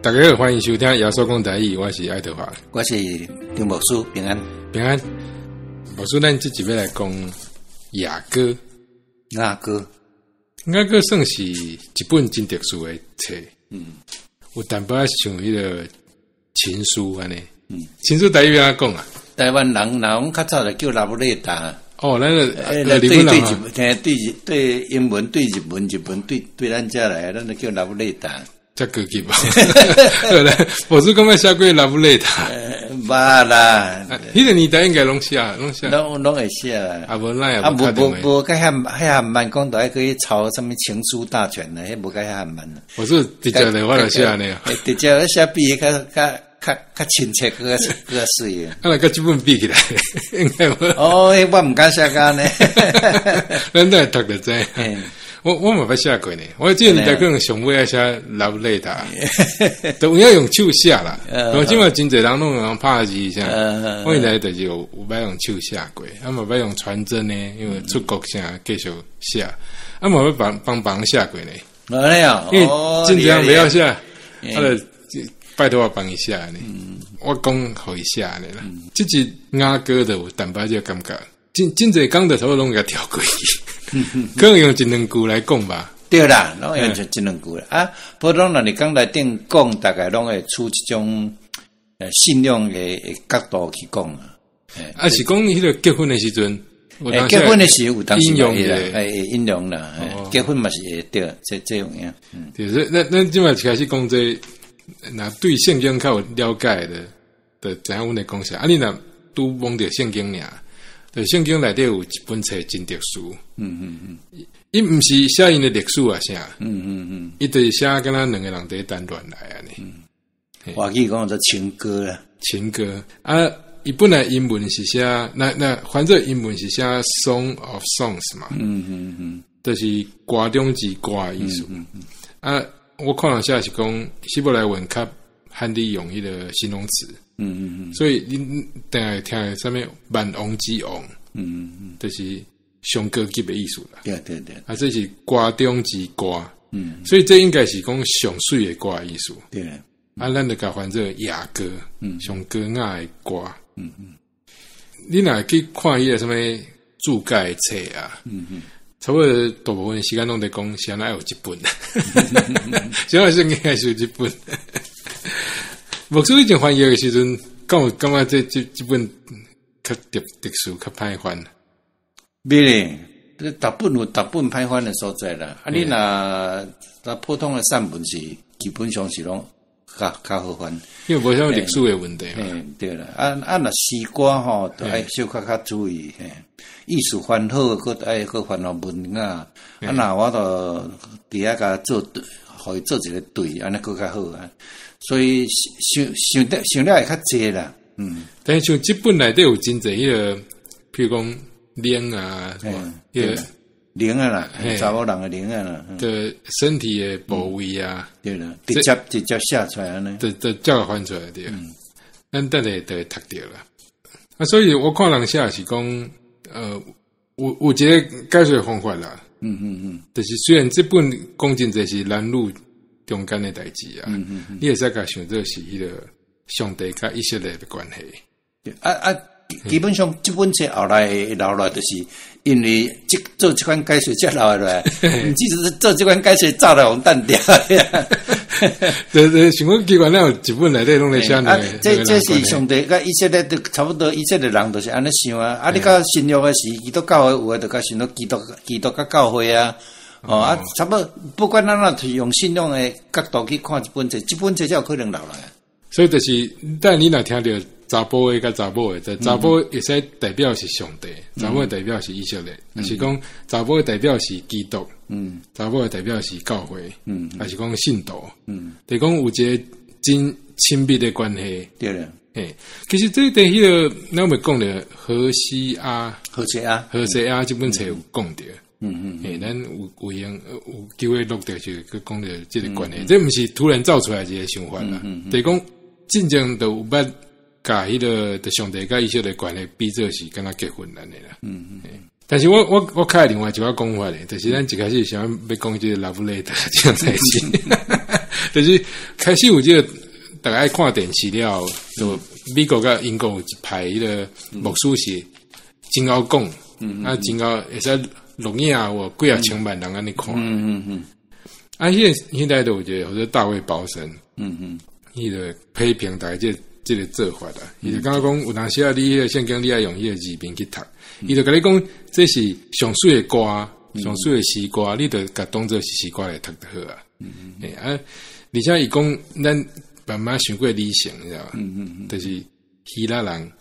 大家好，歡迎收聽耶穌講台語，我是愛德華，我是張牧師，平安。平安。牧師，咱這集欲來講雅歌。雅歌。雅歌算是一本真特殊的冊。有淡薄仔像彼个情書按呢。情書台語按怎講啊？台灣人若講較早就叫 love letter。哦，咱個對對日，對對英文對日文，日文對對咱遮來，咱就叫 love letter。遮高級吧？我是感覺寫過 love letter。捌啦，彼個年代應該攏寫，攏寫，攏攏會寫啦。啊，無咱也啊，無無無，佮遐遐慢講，都愛去抄啥物情書大全啦，彼無佮遐慢。我是直接的，我來寫呢。直接寫比較較較較親切，閣較閣較媠。啊，若佮這本比起來，應該無。哦，我毋敢寫按呢。咱都會讀就知。我我嘛捌寫過呢，我這個年代可能上尾愛寫 love letter，都有影用手寫啦。我這馬真濟人攏用拍字啥，我原來就是有有捌用手寫過，啊嘛捌用傳真呢，因為出國啥繼續寫，啊嘛捌幫幫別人寫過呢。因為真濟人袂曉寫，啊就拜託我幫伊寫呢。我講予伊寫呢啦。這集雅歌就有淡薄仔這個感覺，真真濟講的差不多攏共跳過去。可能用一兩句來講吧。對啦，攏用一一兩句啦。啊，普通人佇講內頂講，大概攏會處這種信仰的角度去講啊。啊，是講彼個結婚的時陣，結婚的時有當時會啦，會引用啦。結婚嘛是會對，這這樣樣。對，咱咱這馬一開始講這，若對聖經較有了解的，就知影阮咧講啥。啊，你若拄摸著聖經爾。對，聖經內底有一本冊真特殊。伊毋是寫𪜶的歷史啊啥。伊就是寫敢若兩個人佇談戀愛按呢。華語講做情歌啦。情歌啊，伊本來英文是寫，那那反正英文是寫 Song of Songs 嘛。就是歌中之歌的意思。啊，我看人寫是講希伯來文較罕佇用彼个形容詞。所以恁定會聽啥物萬王之王，就是上高級的意思啦。啊，這是歌中之歌，所以這應該是講上媠的歌的意思。啊，咱就共翻做雅歌，上高雅的歌。你若去看彼个啥物注解冊啊，差不多大部分時間攏佇講，是按怎有這本，啥物聖經還是有這本。牧師以前翻譯的時陣，敢有感覺這這這本較特特殊、較歹翻？袂咧，這逐本有逐本歹翻的所在啦。啊，你若若普通的散文是基本上是攏較較好翻，因為無啥物歷史的問題嘛。對啦，啊啊，若詩歌吼，就愛小可較注意，嘿，意思翻好，閣愛閣翻予文雅。啊，若我就佇遐共做對，予伊做一個對，按呢閣較好啊。所以想想得想了會較濟啦，嗯。但是像這本內底有真濟彼個，譬如講靈啊，彼個靈啊啦，查某人的靈啊啦，的身體的部位啊，對啦，直接直接寫出來按呢，就就照翻出來對。咱等下就會讀著啦。啊，所以我看人寫是講，有有一個解說方法啦。就是雖然這本講真濟是男女中間的代誌啊，你會使共想做是彼個上帝佮以色列的關係。啊啊，基本上這本冊後來留落來，就是因為這做這款解說才留落來，毋是做這款解說早就予擲掉。對對，想講奇怪，哪有一本內底攏咧寫兩個？這這是上帝佮以色列都差不多，以色列人就是按呢想啊。啊，你到新約的時，基督教會有的就較想到基督基督佮教會啊。哦啊，差不多，不管咱怎是用信仰的角度去看這本冊，這本冊才有可能留落來。所以就是，但你若聽著查埔的佮查某的，查埔會使代表是上帝，查某的代表是以色列，抑是講查埔的代表是基督，查某的代表是教會，抑是講信徒，就是講有一個真親密的關係。對啦，嘿，其實這佇彼個，咱有講著何西阿，何西阿，何西阿這本冊有講著。嘿，咱有有閒有機會錄著就閣講著這個關係，這毋是突然造出來一個想法啦。就是講真正就有捌共彼個的上帝佮以色列關係比做是敢若結婚按呢啦。但是我我我較另外一個講法咧，就是咱一開始想欲講這個 love letter 這樣代誌。就是開始有這個，逐家愛看電視了後，就美國佮英國有一派彼个牧師是真𠢕講，啊真𠢕會使錄影有幾仔千萬人按呢看。啊，彼個現在都有一個叫做大衛鮑森，伊就批評逐家這個做法啦。伊就感覺講有當時啊，你彼個聖經你愛用彼個字面去讀，伊就共你講這是上媠的歌，上媠的詩歌，你就共當做是詩歌來讀就好啊。啊，而且伊講咱慢慢傷過理性，你知無？就是希臘人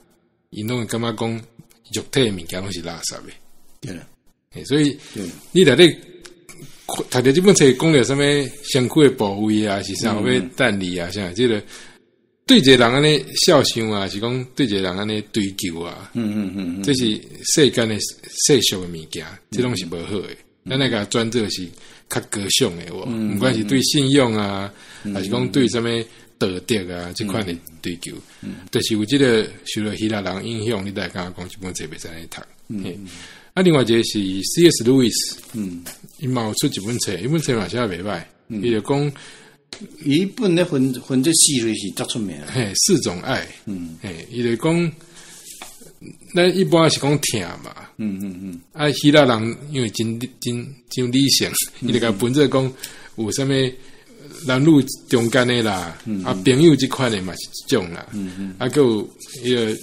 ，𪜶攏會感覺講肉體的物件攏是垃圾的。對啦。所以你內底讀著這本冊講著啥物身軀的部位啊，是啥欲讚你啊，啥這個對一個人按呢肖像啊，是講對一個人按呢追求啊，這是世間的世俗的物件，這攏是無好的。咱來共轉做是較高尚的，有無？毋管是對信仰啊，還是講對啥物道德啊，這款的追求，就是有這個受著希臘人影響，你才會感覺講這本冊袂使按呢讀。啊，另外一個是 C.S. Lewis，伊嘛有出一本冊，伊本冊嘛寫袂䆀，伊就講，伊本咧分分這四類是足出名。嘿，四種愛，嘿，伊就講，咱一般是講疼嘛，啊，希臘人因為真真真理性，伊就共分做講有啥物男女中間的啦，啊，朋友這款的嘛是一種啦，啊，閣有彼個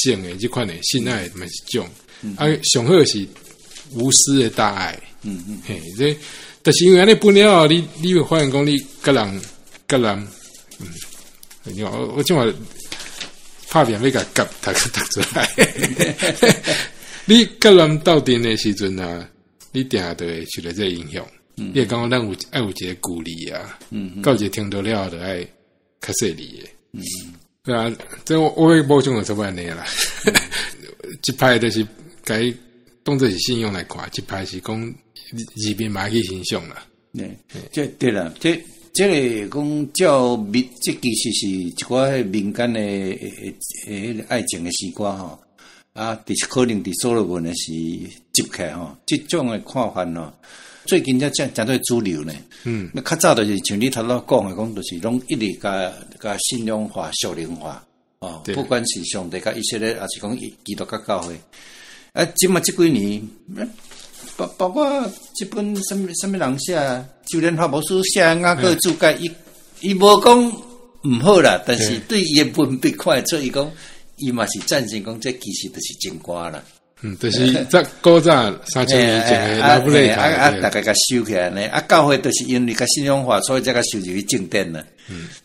性的這款的性愛嘛是一種。啊，上好是無私的大愛，嘿，這，但是因為按呢分了後，你會發現講你佮人佮人，你看我這馬拍拚欲共夾讀讀出來，你佮人鬥陣的時陣啊，你定定都會受著這個影響，你會感覺咱有愛有一個距離啊，到一個程度了後，就愛較細膩的，對啊，這我欲補充就差不多按呢啦，一派就是共伊當做是信仰來看，一派是講字面嘛去欣賞啦。對，這對啦，這這個講照民，這其實是一寡彼民間的彼个愛情的詩歌吼，啊，就是可能佇所羅門的時集起來吼，這種的看法吼，最近才誠誠做主流呢。那較早就是像你頭拄講的，講就是攏一直共共信仰化、屬靈化，哦，不管是上帝佮以色列，抑是講基督佮教會。啊，這馬這幾年，包括這本啥物啥物人寫，就連華博士寫雅各注解，伊伊無講毋好啦，但是對伊的文筆看會出，伊講伊嘛是贊成講，這其實就是情歌啦。嗯，就是在古早3000年前的 love letter。啊啊，逐家共收起來呢。啊，教會就是因為共信仰化，所以才共收入去正典啦。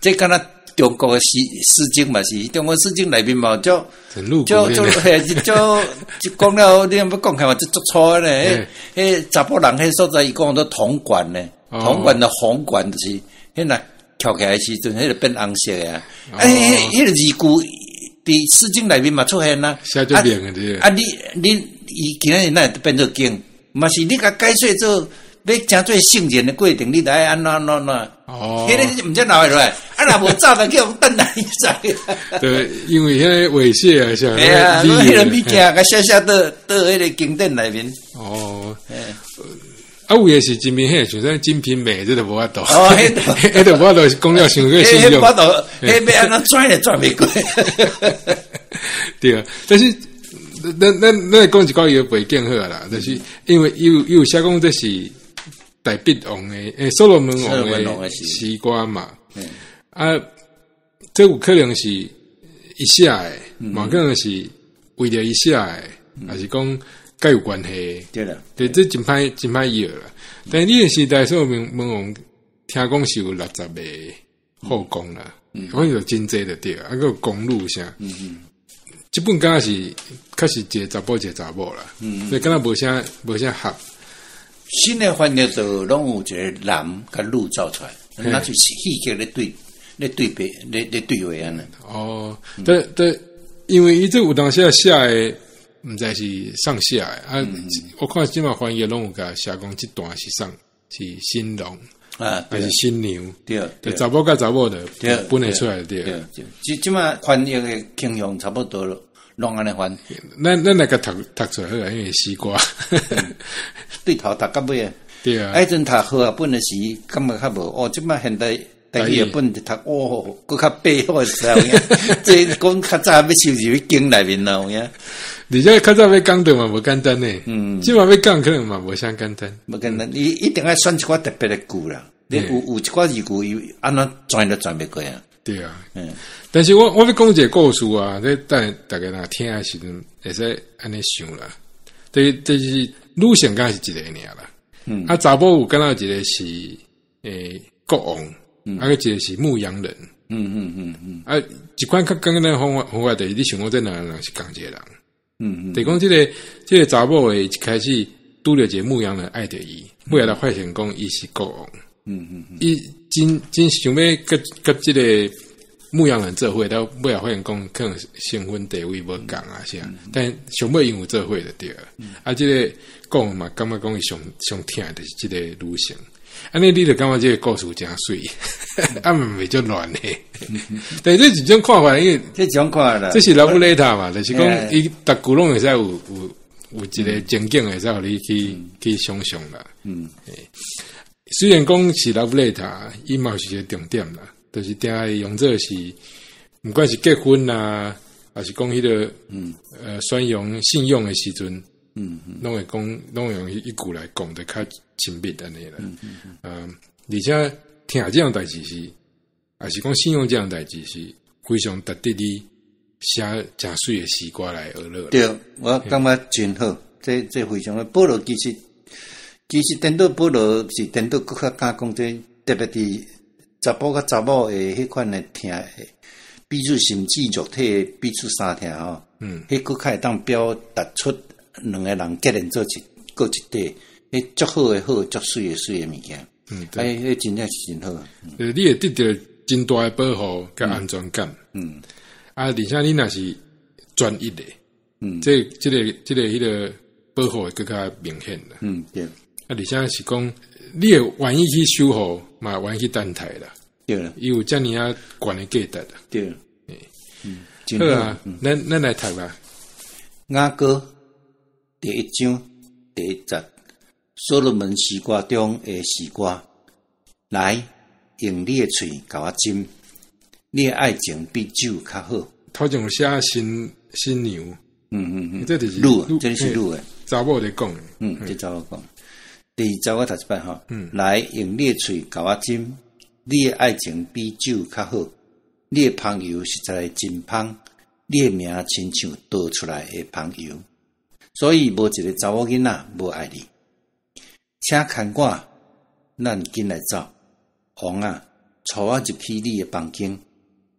這敢若中國的詩經嘛是，中國詩經內面嘛，就就就嘿，就就講了，你若欲講起來嘛，就足粗的呢。彼查埔人彼所在，伊講做銅管呢，銅管的紅管就是，彼若翹起來的時陣，彼就變紅色的啊。啊，彼個字句佇詩經內面嘛出現啊。寫足明的。啊，你伊今仔日哪會變做經？嘛是你共解說做欲成做聖人的過程，你著愛按怎按怎按怎。彼个毋知留會落來，啊，若無走，就叫轉來知。對，因為彼個猥褻啊，啥。嘿啊，彼个物件，共寫寫佇彼个經典內面。哦。啊，有的是真明顯，像啥《金瓶梅》，這就無法度。哦，彼就無法度講了傷過信仰。無法度，彼欲按怎轉會轉袂過。對啊，但是咱咱咱講一寡伊的背景好啦，就是因為伊有伊有寫講這是大衛王的，所羅門王的詩歌嘛。啊，這有可能是伊寫的，嘛可能是為著伊寫的，還是講佮有關係。對啦，對，這真歹真歹臆啦。但彼个時代所羅門王聽講是有60個後宮啦，反正就真濟就對，啊，閣有宮女啥。這本敢若是確實一個查埔一個查某啦，所以敢若無啥無啥合。新的翻譯就攏有一個男佮女走出來，那就是戲劇咧對咧對白咧咧對話按呢。哦，對對，因為伊這有當時寫的，毋知是上下的啊。我看這馬翻譯攏有共寫講這段是上是新郎啊，還是新娘？對，對，查某佮查某的分會出來對。對，這這馬翻譯的傾向差不多了。攏按呢翻，咱咱來共讀讀出來好啊，因為詩歌對頭讀到尾啊。對啊，彼陣讀和合本的時，感覺較無哦。這馬現代台語譯本就讀哦，閣較白好時候，這講較早欲收入去經內面啦，有影。而且較早欲講著嘛無簡單呢，這馬欲講可能嘛無啥簡單。無簡單，伊一定愛選一寡特別的句啦。你有一寡字句，伊按怎轉都轉袂過啊。對啊，但是我欲講一個故事啊，這等大家若聽的時陣會使按呢想啦。對，就是女性敢是一個爾啦。啊，查某有敢若一個是國王，啊，閣一個是牧羊人。啊，一款較簡單方法方法就是你想講這兩個人是仝一個人。就講這個查某的一開始拄著一個牧羊人愛著伊，尾仔才發現講伊是國王。伊真真想欲佮佮這個牧羊人做伙，到尾仔發現講可能身份地位無仝啊啥，但上尾𪜶有做伙就對了。啊，這個國王嘛感覺講伊上上疼的就是這個女性。按呢你就感覺這個故事誠媠，啊嘛袂足亂的。但是這一種看法，因為這種看法啦，這是 love letter 嘛，就是講伊逐句攏會使有一個情景會使予你去想像啦。雖然講是 love letter，伊嘛是一個重點啦，就是定會用做是，毋管是結婚啊，還是講彼個宣揚信仰的時陣，攏會講，攏會用彼句來講得較親密按呢啦。而且疼這項代誌是，抑是講信仰這項代誌是非常值得你寫誠媠的詩歌來學落。對，我感覺真好，這非常好。保羅其實顛倒保羅是顛倒閣較敢講這，特別佇查埔佮查某的彼款的疼，彼此甚至肉體彼此相疼吼。彼閣較會當表達出兩個人結連做一閣一塊，彼足好的好，足媠的媠的物件。哎，彼真正是真好。你會得著真大的保護佮安全感。啊，而且你若是專一的，這個彼個保護會閣較明顯啦。啊，而且是講，你會願意去守護，嘛願意去等待啦。伊有遮爾仔懸的價值啦。好啊，咱來讀啦。雅歌第一章第一節，所羅門詩歌中的詩歌，來用你的喙共我斟，你的愛情比酒較好。頭前有寫新娘，這就是女，這是女的。查某咧講的。嗯，這查某講。第二節我讀一擺吼。來用你的喙共我斟，你的愛情比酒較好。你的香油實在真芳，你的名親像倒出來的香油，所以無一個查某囡仔無愛你。請牽我，咱緊來走。王啊，帶我入去你的房間，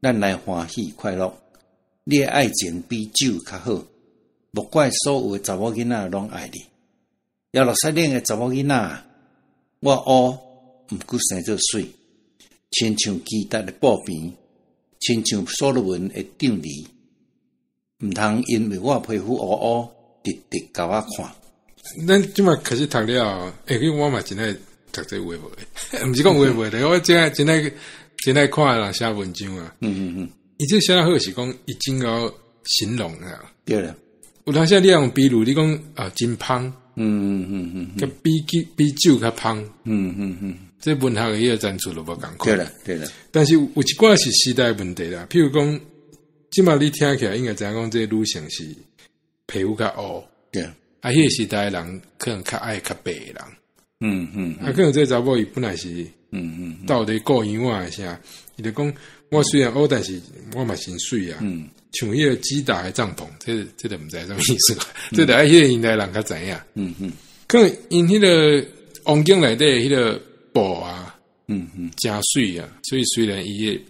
咱來歡喜快樂。你的愛情比酒較好，莫怪所有的查某囡仔攏愛你。耶路撒冷的查某囡仔，我烏，毋過生做媠，親像基達的布棚，親像所羅門的帳籬。毋通因為我皮膚烏烏，直直共我看。咱這馬開始讀了，欸，因為我嘛真愛讀這有的無的，毋是講有的無的，我真愛真愛真愛看人寫文章啊。伊這寫得好是講，伊真𠢕形容啊。對啦。有當時你用比如你講啊，真芳。佮比酒較芳。這文學的彼個層次就無仝款。對啦，對啦。但是有一寡是時代問題啦，譬如講，這馬你聽起來應該知影講，這個女性是皮膚較烏。對。啊，彼個時代的人可能較愛較白的人。啊，可能這個查某伊本來是，到底顧羊仔的啥，伊就講，我雖然烏，但是我嘛真媠啊。像彼個基達的帳篷，這個毋知啥物意思，這得愛彼個年代人較知影。可能𪜶彼個王宮內底彼個布啊，誠媠啊，所以雖然伊的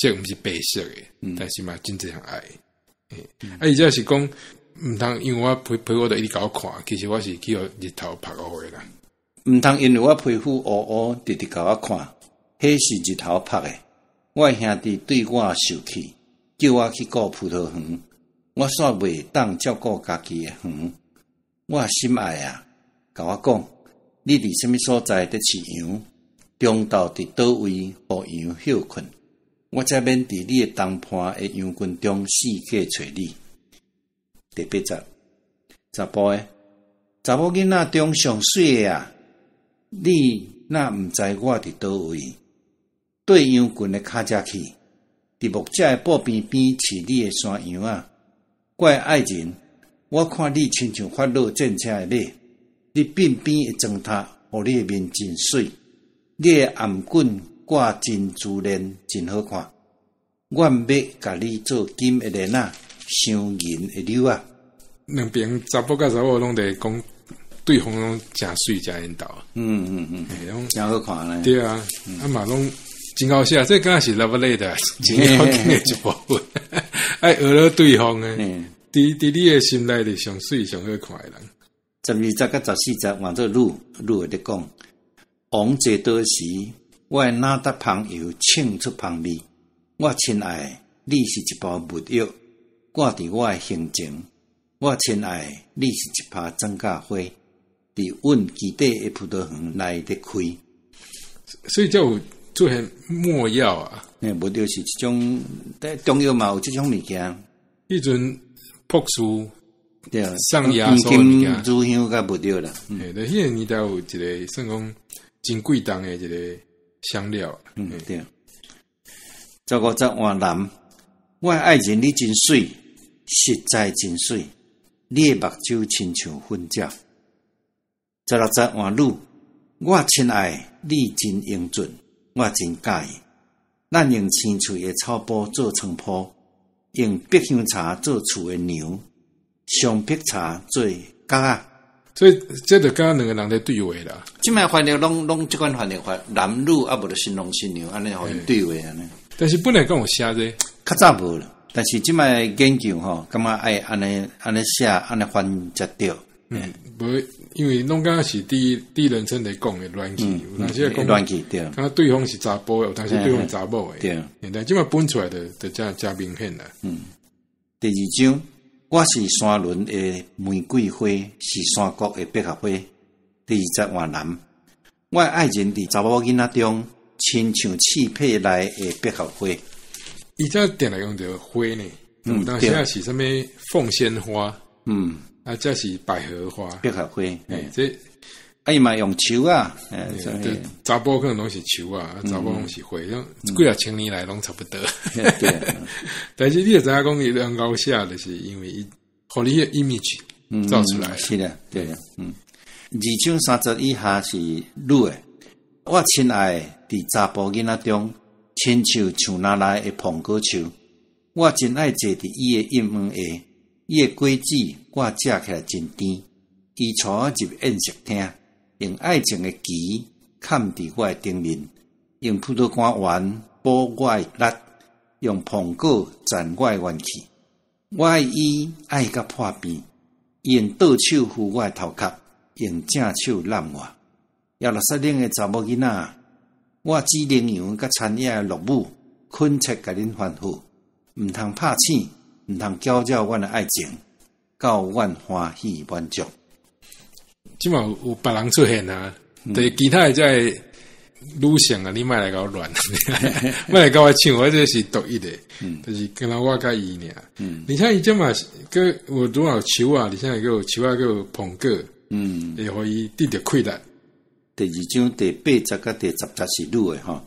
色毋是白色的，但是嘛真濟人愛。啊，伊這是講，毋通因為我皮膚就一直共我看，其實我是去予日頭曬烏的啦。毋通因為我皮膚烏烏，直直共我看，彼是日頭曬的。我的兄弟對我受氣，叫我去顧葡萄園，我煞袂當照顧家己的園。我心愛啊，共我講，你佇啥物所在佇飼羊？中晝佇佗位予羊歇睏？我才免佇你的同伴的羊群中四界揣你。第八節，查埔的查某囡仔中上媠的啊，你若毋知我佇佗位？綴羊群的跤跡去，佇牧者的布棚邊飼你的山羊仔。我的愛人，我看你親像法老戰車的馬，你鬢邊的妝塔，予你的面真媠，你的頷頸掛珍珠鏈真好看。阮欲共你做金的鏈仔，鑲銀的紐仔。兩邊查埔佮查某攏佇講對方攏誠媠誠緣投。攏誠好看呢。對啊，啊嘛攏真𠢕寫，這敢若是 love letter，真要緊的一部分，愛學了對方的，佇你的心內是上媠上好看的人。 12節佮14節換做女，女的咧講，王坐桌時，我的哪噠香油衝出香味。我親愛的，你是一包蜜藥，掛佇我的胸前。我親愛的，你是一葩莊稼花，佇阮基底的葡萄園內咧開。所以才有出現沒藥啊。欸，蜜藥是一種，中藥嘛有這種物件。彼陣朴素送耶穌的物件，乳香佮蜜藥啦。欸，對，彼個年代有一個算講真貴重的一個香料。嗯，對。15節換男，我的愛人你真媠，實在真媠，你的目睭親像粉鳥。16節換女，我親愛你真英俊，我真佮意。咱用青翠的草布做床鋪，用碧香柴做厝的梁，松柏柴做角仔。所以這就敢若兩個人咧對話啦。這擺翻譯攏攏這款翻譯法，男女啊無就新郎新娘按呢予𪜶對話按呢。但是本來敢有寫這個，較早無啦。但是這擺研究吼，感覺愛按呢按呢寫，按呢翻才對。嗯，無，因為攏敢若是第一人稱來講的亂去，有當時講亂去對。敢若對方是查埔的，有當時對方查某的。但這擺分出來的就誠誠明顯啦。嗯，第二章，我是山崙的玫瑰花，是山谷的百合花。第二節換男，我的愛人佇查某囡仔中，親像刺被內的百合花。伊這定來用著花呢，有當時啊是啥物鳳仙花，啊，這是百合花，百合花，欸，這啊伊嘛用樹啊，欸，查埔可能攏是樹啊，查某攏是花，攏幾若千年來攏差不多。但是你會知影講伊兩𠢕寫，就是因為伊，予你彼個 image 造出來。是的，對，嗯。二章3節以下是女的，我親愛的佇查埔囡仔中，親像樹林內的蘋果樹，我真愛坐佇伊的蔭荫下，伊的果子我食起來真甜。伊帶我入宴席廳，用愛情的旗崁佇我的頂面，用葡萄乾丸補我的力，用蘋果攢我的元氣。我愛伊愛甲破病，伊用倒手扶我的頭殼，用正手攬我。耶路撒冷的查某囡仔，我指羚羊佮田野的鹿母，懇切共恁吩咐，毋通拍醒，毋通攪擾阮的愛情，到阮歡喜滿足。這馬有別人出現啊，就是其他的這个女性啊，你莫來共我亂，莫來共我搶，我這是獨一的，就是敢若我佮伊爾。而且伊這馬閣有拄有樹仔，而且閣有樹仔，閣有蘋果，會予伊得著氣力。第二章第八節佮第10節是女的吼，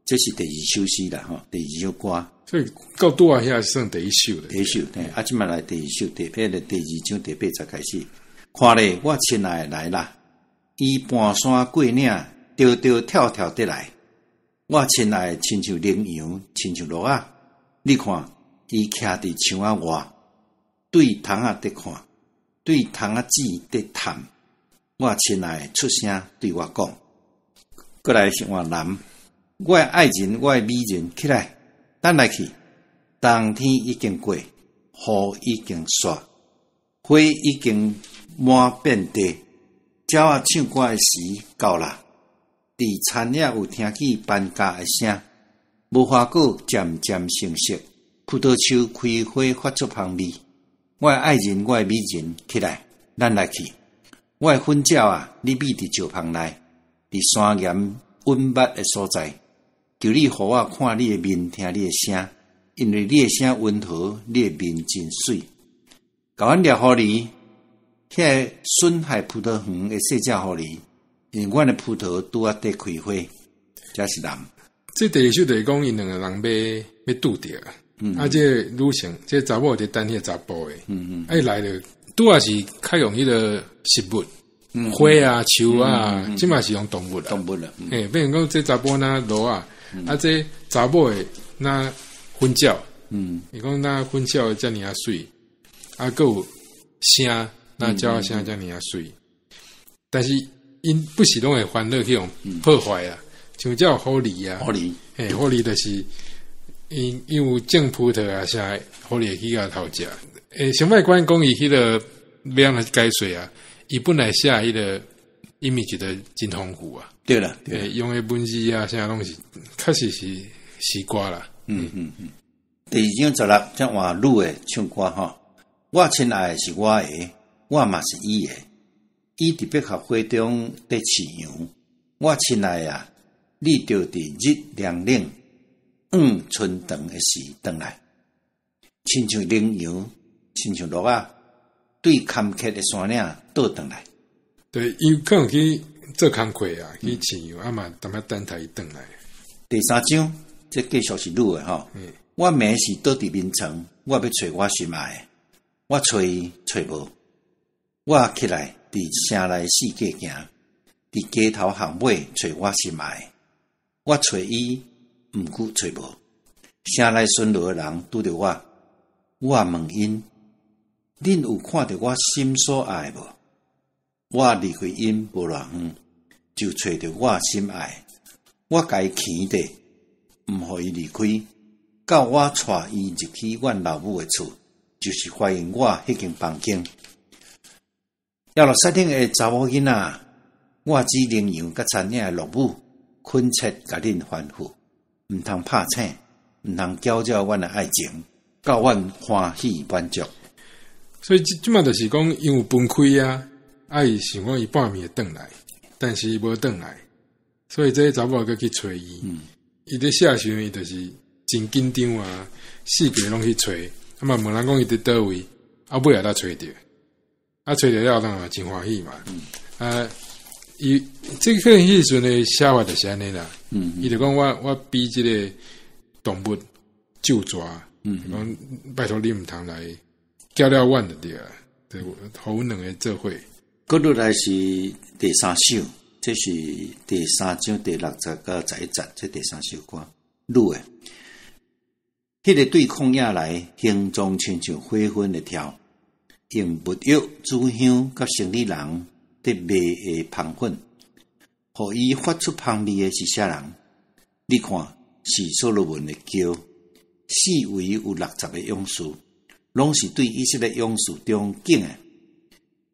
這是第二首詩啦吼，第二首歌。所以到拄仔遐算第一首了。第一首，對，啊，這馬來第二首，第彼個第二章第八節開始。看咧，我親愛的來啦，伊盤山過嶺，跳跳跳跳得來。我親愛的親像羚羊，親像鹿仔。你看，伊徛佇牆仔外，對窗仔佇看，對窗仔子佇探。我親愛的出聲對我講，過來是換男，我的愛人，我的美人，起來，咱來去。冬天已經過，雨已經煞，花已經滿遍地，鳥仔唱歌的時到啦。佇田野有聽見班鴿的聲，無花果漸漸成熟，葡萄樹開花發出香味。我的愛人，我的美人，起來，咱來去。我的粉鳥啊，你覕佇石縫內，佇山岩隱密的所在，求你予我看你的面，聽你的聲，因為你的聲溫和，你的面真媠。共阮獵狐狸，遐个損害葡萄園的細隻狐狸，因為阮的葡萄拄仔佇開花，這是男。這第二首就是講𪜶兩个人欲拄著，啊，這个女性，這个查某佇等彼个查埔的，啊，伊來了，拄仔是較用彼个植物，花啊、樹啊，這馬是用動物啦。動物啦，嘿，變成講這查埔若螺仔，啊，這查某的若粉鳥，伊講若粉鳥遮爾仔媠，啊，閣有聲，若鳥仔聲遮爾仔媠，但是𪜶不是攏會煩惱去予破壞啊，像這狐狸啊，狐狸，嘿，狐狸就是𪜶有種葡萄啊啥，狐狸會去共偷食。欸，先莫管講伊彼个欲按怎解說啊，伊本來寫彼个 image 就真豐富啊。對啦，欸，用的文字啊，啥攏是確實是詩歌啦。第二章16，才換女的唱歌吼。我親愛的是我的，我嘛是伊的。伊佇百合花中佇飼羊。我親愛啊，你著佇日涼冷、向春長的時轉來，親像羚羊，親像鹿仔，對坎坷的山嶺倒轉來。對，伊可能去做工課啊，去飼羊，啊嘛，淡仔等待伊轉來。第三章，這繼續是女的吼。我暝時倒佇眠床，我欲揣我心愛的，我揣伊揣無，我起來佇城內四界行，佇街頭巷尾揣我心愛的，我揣伊，毋過揣無。城內巡邏的人拄著我，我問𪜶：恁有看著我心所愛的無？我離開𪜶無偌遠，就揣著我心愛的，我共伊牽著，毋予伊離開，到我帶伊入去阮老母的厝，就是歡迎我彼間房間。耶路撒冷的查某囡仔，我指羚羊佮田野的鹿母，懇切共恁吩咐，毋通拍醒，毋通攪擾阮的愛情，到阮歡喜滿足。所以這這馬就是講，因有分開啊，啊，伊想講伊半暝會轉來，但是無轉來，所以這个查某閣去揣伊。伊佇寫時陣，伊就是真緊張啊，四界攏去揣，啊嘛問人講伊佇佗位，啊尾仔才揣著，啊揣著了，當然真歡喜嘛。啊，伊這個可能彼時陣的寫法就是按呢啦。伊就講我比這个動物咒蛇，講拜託你毋通來攪擾阮就對啊，對，予阮兩个做伙。閣落來是第三首，這是第三章第六節到11節，這第三首歌，女的。彼个對曠野來，形狀親像火熏的柱，用沒藥、乳香佮生理人佇賣的芳粉，予伊發出芳味的是啥人？你看，是所羅門的轎，四圍有60个勇士，攏是對以色列勇士中揀的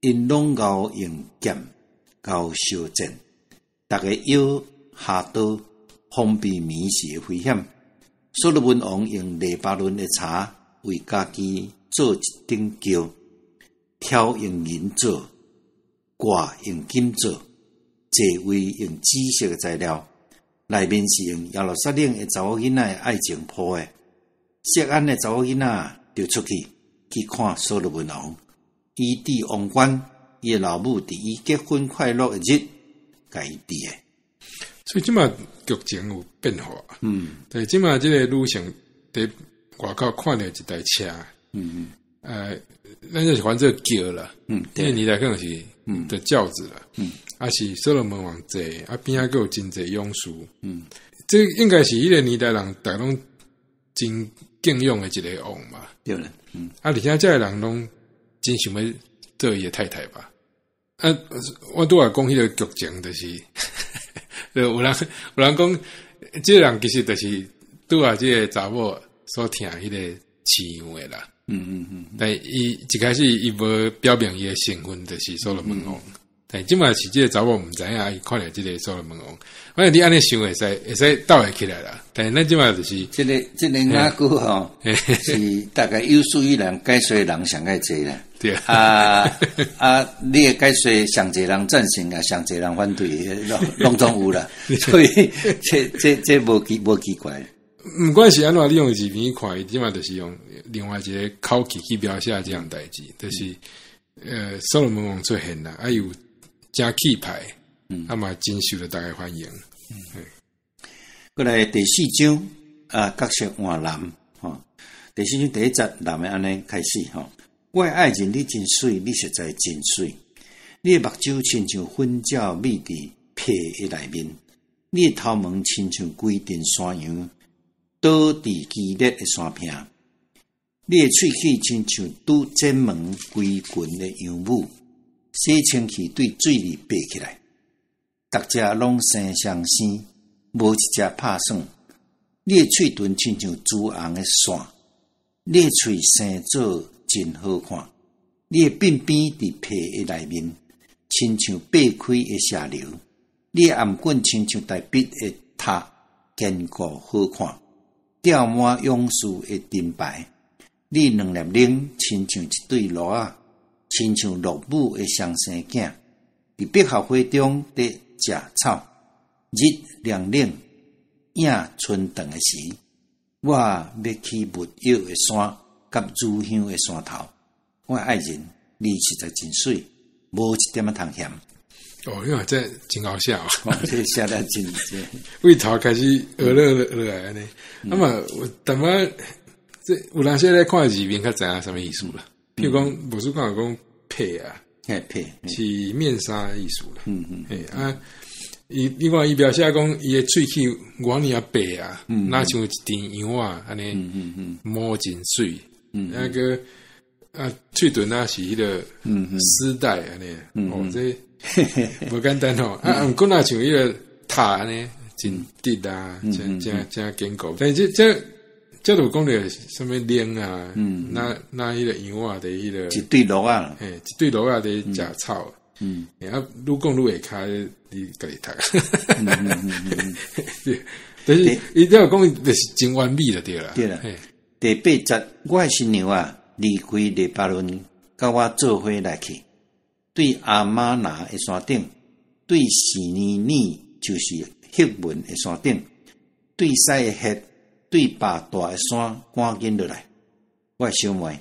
，𪜶攏𠢕用劍，𠢕燒箭，逐个腰下刀，防備暝時的危險。所羅門王用黎巴嫩的柴為家己做一頂轎，柱用銀做，蓋用金做，座位用紫色的材料，內面是用耶路撒冷的查某囡仔的愛情鋪的。錫安的查某囡仔就出去去看所羅門王，伊戴王冠，伊的老母佇伊結婚快樂的日，共伊戴的。所以這馬劇情有變化。對，這馬這个女性佇外口看著一台車。咱就是翻做轎啦。那个年代可能是的轎子啦。啊是所羅門王坐，啊邊仔閣有真濟勇士。這應該是彼个年代人逐家攏真敬仰的一个王嘛。對啦。啊，而且這个人攏真想欲做伊的太太吧。啊，我拄仔講彼个劇情就是，有人講，這个人其實就是拄仔這个查某所聽彼个飼羊的啦。但伊一開始伊無表明伊的身份，就是所羅門王。但這馬是這个查某毋知影，伊看著這个所羅門王。反正你按呢想會使會使鬥會起來啦。但是咱這馬就是，這個雅歌吼，是大概有史以來解說的人上愛濟啦。對啊啊！你的解說上濟人贊成啊，上濟人反對，攏總有啦。所以這無奇怪。毋管是按怎，你用字面看，伊這馬就是用另外一个口氣去描寫這項代誌，就是所羅門王出現啦，啊有誠氣派，啊嘛真受著大家歡迎。過來第四章啊，角色換男吼。第四章第一節男的按呢開始吼。我的愛人，你真媠，你實在真媠。你的目睭親像粉鳥覕佇被的內面，你的頭毛親像規陣山羊倒佇基列的山坪。你的喙齒親像拄剪毛歸群的羊母，洗清氣對水裡爬起來。逐隻攏生雙生，無一隻拍耍。你的喙唇親像朱紅的線，你的喙生做真好看。你的鬢邊佇被的內面，親像擘開的溪流。你的頷頸親像大衛的塔，堅固好看，吊滿勇士的盾牌。你兩粒奶親像一對驢仔，親像酪母的雙生囝，佇百合花中佇食草。日涼冷，影伸長的時，我欲去沒藥的山，佮乳香的山頭。我的愛人，你實在真媠，無一點仔通嫌。哦，因為這真𠢕寫哦，這寫得真真。對頭開始學落落來按呢。啊嘛，有淡薄這有當時咧看字面較知影啥物意思啦。譬如講，無輸講講被啊，嘿被是面紗的意思啦。嘿啊，伊另外伊描寫講伊的喙齒偌爾仔白啊，若像一陣羊仔按呢，毛真媠。那個啊，喙唇啊是彼個絲帶按呢，哦，這無簡單吼。啊，毋過若像彼個塔按呢，真直啊，真真真堅固。但是這這這就講著啥物奶啊，那那彼個羊仔佇彼個一對驢仔，嘿，一對驢仔佇食草。啊，愈講愈會開，你家己讀。對，但是伊這個講就是真完美就對啦。對啦。第八節，我的新娘啊，離開黎巴嫩，佮我做伙來去，對亞瑪拿的山頂，對示尼珥就是赫門的山頂，對西的穴，對巴大的山，趕緊落來。我的小妹，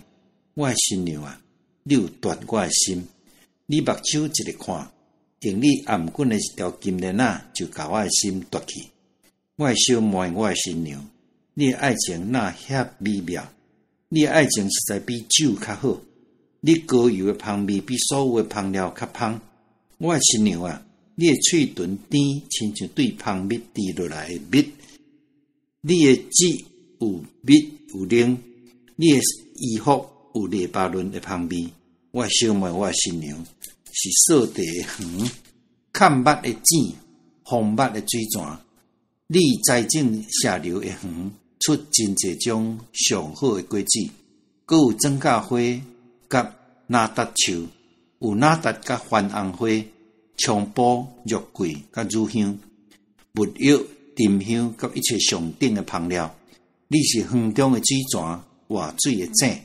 我的新娘啊，你有奪我的心，你目睭一个看，用你頷頸的一條金鏈仔，就共我的心奪去。我的小妹，我的新娘，你的愛情若遐美妙，你的愛情實在比酒較好，你膏油的芳味比所有的芳料較芳。我的新娘啊，你的喙唇甜，親像對蜂蜜滴落來的蜜，你的舌有蜜有奶，你的衣服有黎巴嫩的芳味。我的小妹，我的新娘，是掃地的園，崁密的井，豐密的水泉。你栽種溪流的園，出真濟種上好的果子，閣有莊稼花佮哪噠樹，有哪噠佮番紅花、菖蒲、肉桂佮乳香、沒藥、沉香佮一切上等的芳料。你是園中的水泉，活水的井，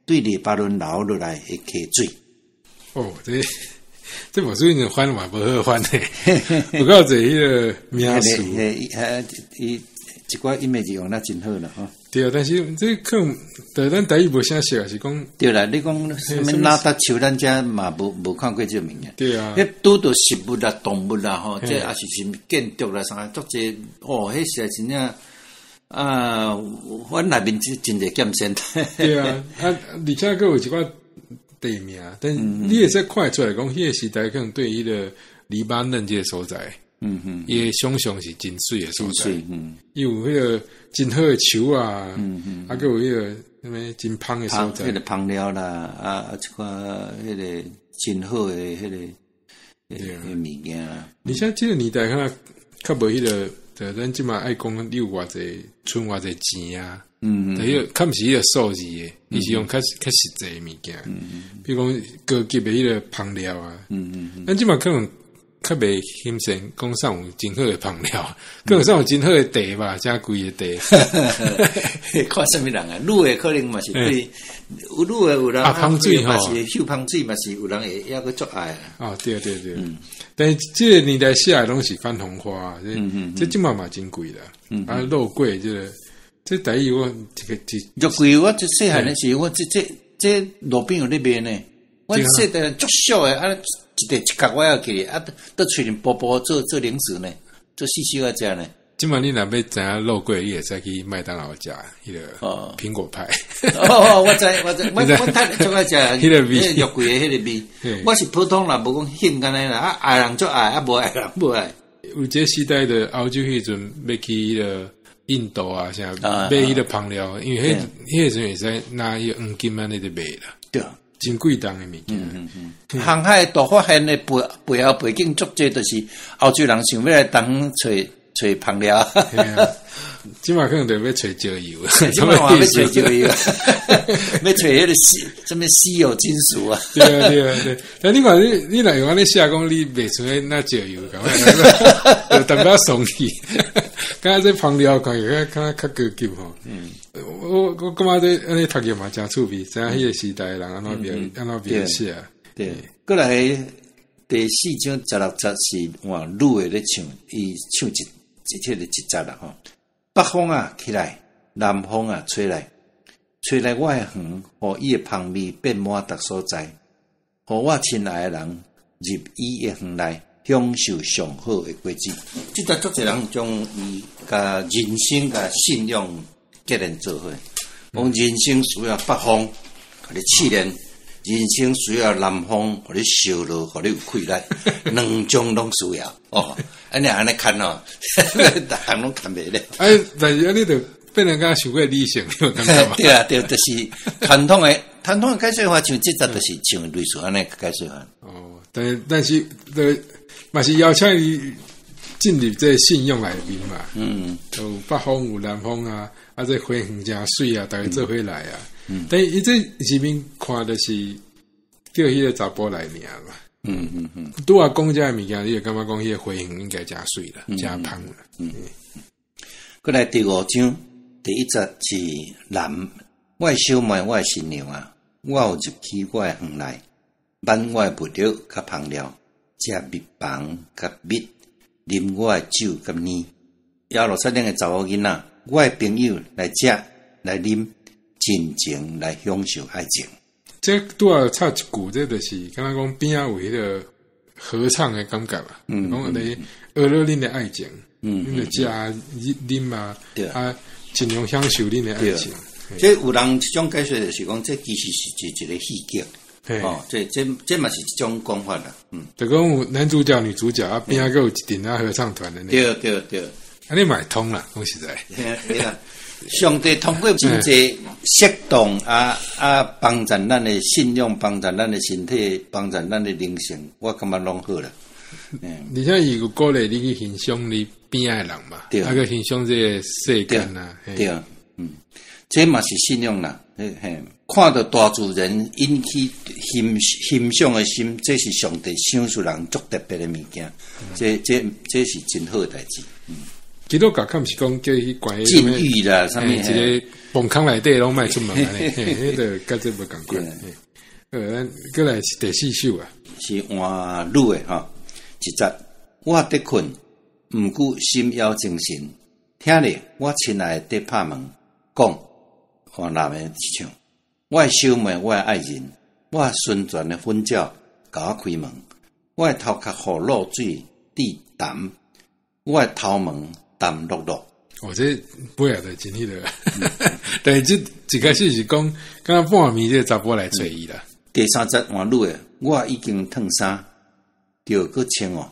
對黎巴嫩流落來的溪水。哦，這這無水你翻嘛無好翻的，有夠濟彼個名詞。伊一寡音樂字用得真好啦，吼。對啊，但是這可能，對咱台語無啥熟，是講。對啦，你講啥物哪噠樹，咱遮嘛無無看過這個物件。對啊。彼拄著食物啦、動物啦，吼，這也是啥物建築啦，啥足濟哦，彼實在真正啊，阮內面真真濟劍仙。對啊，啊，而且閣有一寡地名，但你會使看會出來講，彼個時代可能對彼個黎巴嫩這個所在，伊的想象是真媠的所在。伊有彼個真好的樹啊，啊，閣有彼個啥物真芳的所在。彼個芳料啦，啊啊，這寡彼個真好的彼個物件啦。而且這個年代可能較無彼個，就咱這馬愛講你有偌濟存偌濟錢啊。但彼個較毋是彼個數字的，伊是用較較實際的物件。比如講高級的彼個芳料啊。咱這馬可能較袂興盛，講啥有真好的芳料，可能啥有真好的茶吧，誠貴的茶。看啥物人啊？女的可能嘛是對，有女的有人啊，芳水吼，嘛是嗅芳水嘛是有人會猶閣足愛。哦，對對對。但是這個年代寫的攏是番紅花，這這馬嘛真貴啦。啊，肉桂這個，這台語我這個這肉桂我這細漢的時，我這這這路邊有咧賣呢。我細漢足俗的啊，一塊一角我猶記得啊，佇喙裡薄薄做做零食呢，做細細仔食呢。這這擺你若欲知影肉桂，你會使去麥當勞食彼個蘋果派。哦，我知，我知，我較足愛食彼個味，肉桂的彼個味。我是普通啦，無講興按呢啦，啊愛人足愛，啊無愛人無愛。有一個時代的歐洲彼陣欲去彼個印度啊，啥買彼個香料，因為彼彼個時陣會使拿彼個黃金按呢佇賣啦。對。真貴重的物件。航海大發現的背後背景足濟，就是歐洲人想欲來東揣揣香料。這擺可能就欲揣石油，這擺嘛欲揣石油，欲揣彼個稀，啥物稀有金屬啊？對啊對啊對。但你看你若用按呢寫講，你袂出來那石油，感覺就淡薄仔爽氣。敢若這香料看起來較較高級吼。我感覺這按呢讀著嘛誠趣味，知影彼個時代的人按怎描按怎描寫。對，過來第四章十六節是換女的咧唱，伊唱一這個一節啦吼。北風啊，起來；南風啊，吹來，吹來我的園，予伊的芳味變滿逐所在，予我親愛的人入伊的園內，享受上好的果子。這節足濟人將伊共人生共信仰結連做伙，講人生需要北風，予你試煉；人生需要南風，予你燒熱，予你有氣力。兩種攏需要哦。按呢按呢看哦，逐項攏看袂咧。哎，但是按呢就變成敢傷過理性，你有感覺嗎？對啊，對，就是傳統的解說法，像這節就是像類似按呢解說法。哦，但是，對，嘛是邀請伊進入這個信仰內面嘛。有北風有南風啊，啊，這花園誠媠啊，逐家做伙來啊。但伊這入面看就是叫彼個查埔來爾嘛。拄仔講這个物件，你就感覺講彼個花園應該誠媠啦，誠芳啦。過來第五章第一節是男，我的小妹，我的新娘啊，我有入去我的園內，挽我的沒藥佮香料，食蜜房佮蜜，啉我的酒佮奶。耶路撒冷的查某囡仔，我的朋友來食來啉，盡情來享受愛情。這拄仔插一句，這就是敢若講邊仔有彼個合唱的感覺啊。講咧學了恁的愛情，恁就食啉啊，啊，盡量享受恁的愛情。這有人一種解說就是講，這其實是一個戲劇。哦，這嘛是一種講法啦。就講有男主角、女主角啊，邊仔閣有一陣仔合唱團的呢。對對對。按呢嘛會通啦，講實在。對啦。上帝通過真濟適當啊啊，幫助咱的信仰，幫助咱的身體，幫助咱的靈性，我感覺攏好啦。而且伊有鼓勵你去欣賞你邊仔的人嘛，啊，去欣賞這個世間啊。對，這嘛是信仰啦。嘿，看著大自然引起欣賞的心，這是上帝賞賜人足特別的物件。這是真好的代誌。基督教敢毋是講叫去關禁欲啦，啥物一个墓空內底攏莫出門按呢，彼個佮這無仝款。咱過來是第四首啊，是換女的吼，一節我佇睏，毋過心猶精神。聽咧，我親愛的佇拍門，講換男的唱，我的小妹，我的愛人，我純全的粉鳥，共我開門。我的頭殼予露水滴澹，我的頭毛澹漉漉。哦，這尾仔就真彼个，但是這一開始是講，敢若半暝這個查埔來揣伊啦。第三節換女的，我已經脫衫，著閣穿哦；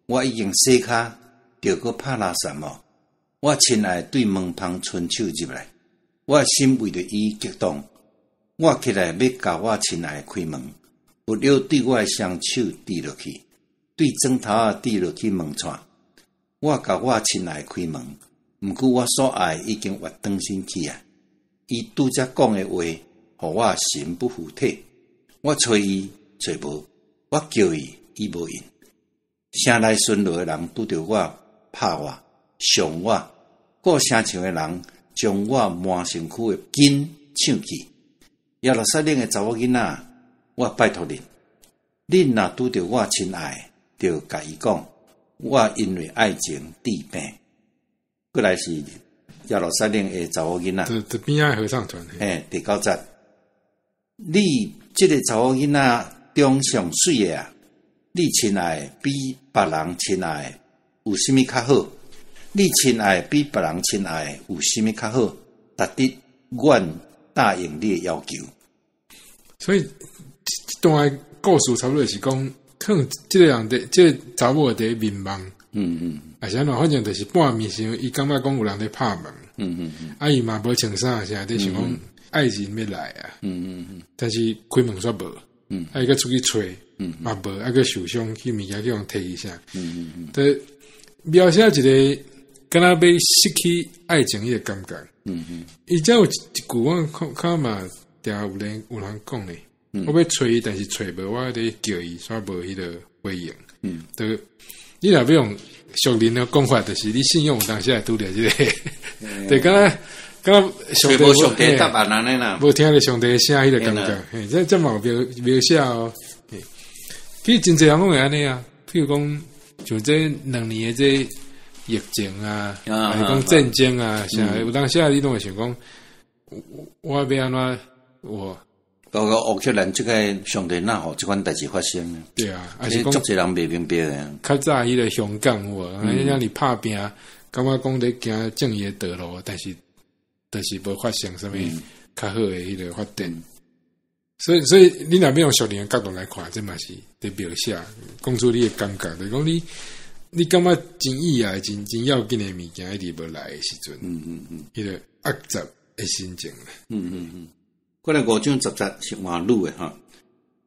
我已經洗跤，著閣拍垃圾哦。我親愛對門縫伸手入來，我的心為著伊激動。我起來欲共我親愛開門，沒藥對我的雙手滴落去，對枕頭仔滴落去門掣。我共我親愛開門，毋過我所愛已經越轉身去啊！伊拄才講的話，予我神不附體。我揣伊揣無，我叫伊伊無應。城內巡邏的人拄著我，拍我，傷我，顧城牆的人將我滿身軀的筋搶去。耶路撒冷的查某囡仔，我拜託恁，恁若拄著我親愛，就共伊講，我因為愛情治病。過來是耶路撒冷的查某囡仔，佇邊仔合唱團。嘿，第九節，你這个查某囡仔中上媠的啊，你親愛的比別人親愛的有啥物較好？你親愛比別人親愛有啥物較好？值得阮答應你的要求。所以這段故事差不多是講，可能這個人佇這個查某佇眠夢，啊是按怎，反正就是半暝時，伊感覺講有人咧拍門，啊伊嘛無穿衫啥，佇想講愛人欲來啊，但是開門煞無，啊伊閣出去揣，嘛無，啊閣受傷去物件去予人提去啥，就描寫一個敢若欲失去愛情彼個感覺，伊遮有一句我看看嘛，定有人講咧，我欲揣伊，但是揣無，我咧叫伊，煞無彼個回應，就你若欲用屬靈的講法，就是你信仰有當時會拄著這個，對，敢若敢若上帝無上帝答案按呢啦，無聽著上帝聲彼個感覺，嘿，這嘛有描寫哦。其實真濟人攏會按呢啊，譬如講像這2年的這疫情啊，還是講戰爭啊，啥有當時你攏會想講，我欲按怎我。嗰個烏克蘭這個上帝哪予這款代誌發生呢？對啊，還是講足濟人袂明白的。較早彼個香港有無？遐爾拍拚，感覺講咧行正義的道路，但是就是無發生啥物較好的彼個發展。所以你若欲用屬靈的角度來看，這嘛是佇描寫，講出你的感覺，就是講你感覺真意愛、真真要緊的物件一直無來的時陣，彼個壓雜的心情啦。過來5章10節是換女的吼，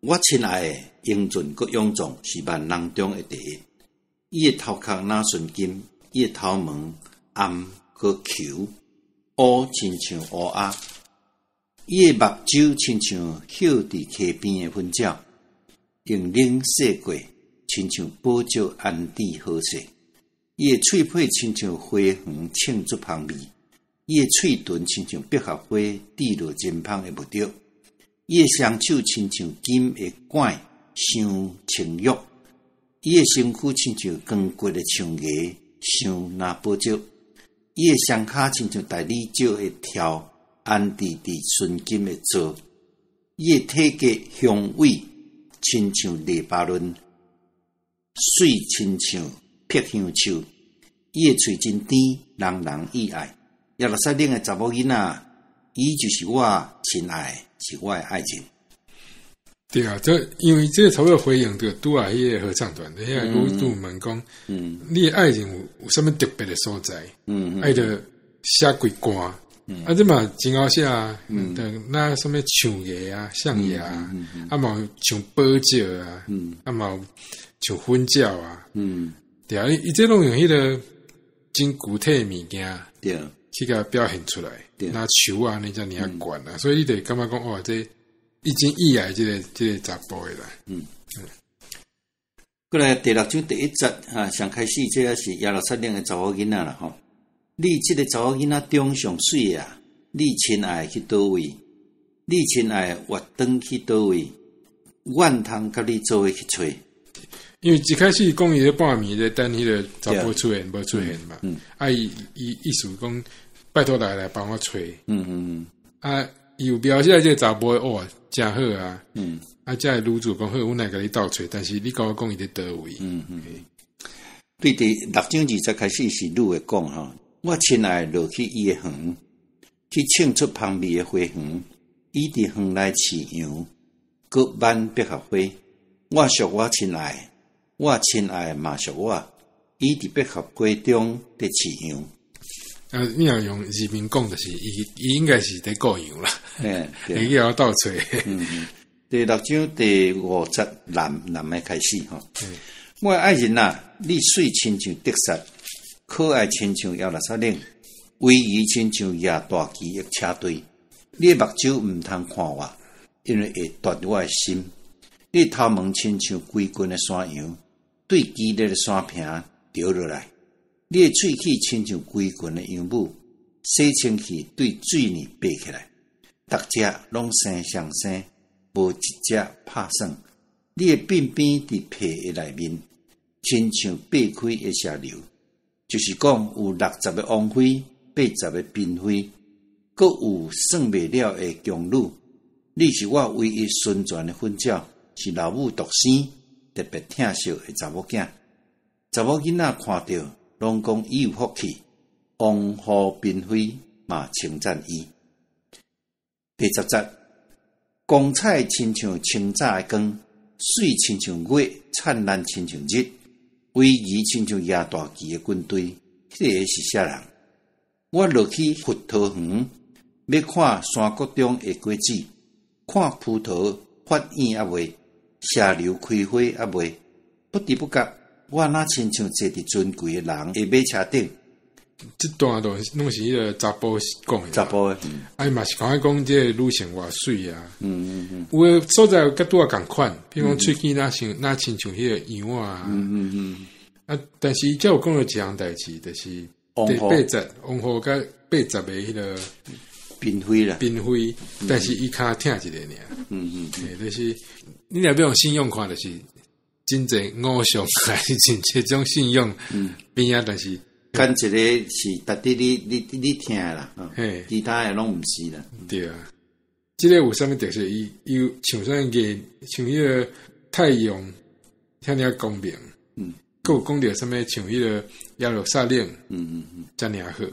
我親愛的英俊閣勇壯是萬人中的第一。伊的頭殼若純金，伊的頭毛頷閣虯烏親像烏鴉。伊的目睭親像歇佇溪邊的芬鳥，用冷洗過，親像寶石安置好勢。伊的喙皮親像花園衝出芳味。伊的喙唇親像百合花滴落真芳的蜜汁，伊的雙手親像金的管鑲青玉，伊的身軀親像光骨的象牙鑲藍寶石，伊的雙跤親像大理石的柱安置佇純金的座，伊的體格雄偉親像黎巴嫩，媠親像柏香樹，伊的喙真甜，人人喜愛。耶路撒冷的查某囡仔，伊就是我親愛，是我的愛人。對啊，這因為這個差不多回應著拄仔彼個合唱團，彼個女主問講，你的愛情有啥物特別的所在？愛著寫幾歌，啊，這嘛真好寫啊，那啥物象牙啊、象牙啊，啊嘛有像寶石啊，啊嘛有像粉鳥啊，對啊，伊這攏用彼個真具體的物件，去共表現出來，若樹啊，按呢遮爾仔懸啊，所以你就會感覺講，哇，這伊真意愛這個查埔的啦。過來第六章第一節啊，上開始這個是耶路撒冷的查某囡仔啦吼。你這個查某囡仔中上媠的啊，你親愛去佗位？你親愛越轉去佗位？阮通佮你做伙去揣。因為一開始講伊咧半暝咧等彼個查埔出現，無出現嘛。啊，伊意思講拜託來幫我揣。啊，伊有描寫這個查埔哇，誠好啊。啊，這個女主講好，阮來共你鬥揣，但是你共我講伊佇佗位。對，第六章2節開始是女的講吼，我親愛落去伊的園，去衝出芳味的花園，伊佇園內飼羊，閣挽百合花。我屬我親愛，我親愛嘛屬我，伊佇百合花中佇飼羊。啊，你若用字面講，就是伊應該是佇顧羊啦。對。會去予鬥揣。第六章第五節男的開始吼。我的愛人啊，你媠親像得撒，可愛親像耶路撒冷，威儀親像舉大旗的車隊。你的目睭毋通看我，因為會奪我的心。你頭毛親像規群的山羊，對基列的山坪著落來。你的喙齒親像規群的羊母，洗清氣對水呢爬起來。逐隻攏生雙生，無一隻拍算。你的鬢邊佇被的內面，親像擘開的溪流，就是講有60個王妃，80個嬪妃，閣有算袂了的宮女。你是我唯一純全的粉鳥，是老母獨生，特別疼惜的查某囝。查某囡仔看著，攏攏講伊有福氣，王后嬪妃嘛稱讚伊。第十節，光彩親像清早的光，媠親像月，燦爛親像日，威儀親像舉大旗的軍隊。彼個是啥人？我落去葡萄園，欲看山谷中的果子，看葡萄發莖猶未，石榴開花猶未。不知不覺，我若親像坐佇尊貴的人的馬車頂。這段都攏是彼個查埔講的。查埔的，啊，伊嘛是講講這個女性偌媠啊。有的所在佮拄仔仝款，比如講喙齒若像若親像彼個羊啊。啊，但是伊遮有講著一項代誌，就是第八節王后佮八十个彼個嬪妃啦。嬪妃，但是伊跤疼一个爾。就是你若欲用信用看，就是真濟偶像，還是真濟種信用邊仔，但是揀一个是值得你疼啦，其他的攏毋是啦。對啊，這个有啥物特色？伊伊有像啥物個，像彼個太陽遐爾光明，閣有講著啥物像彼個耶路撒冷，遮爾好。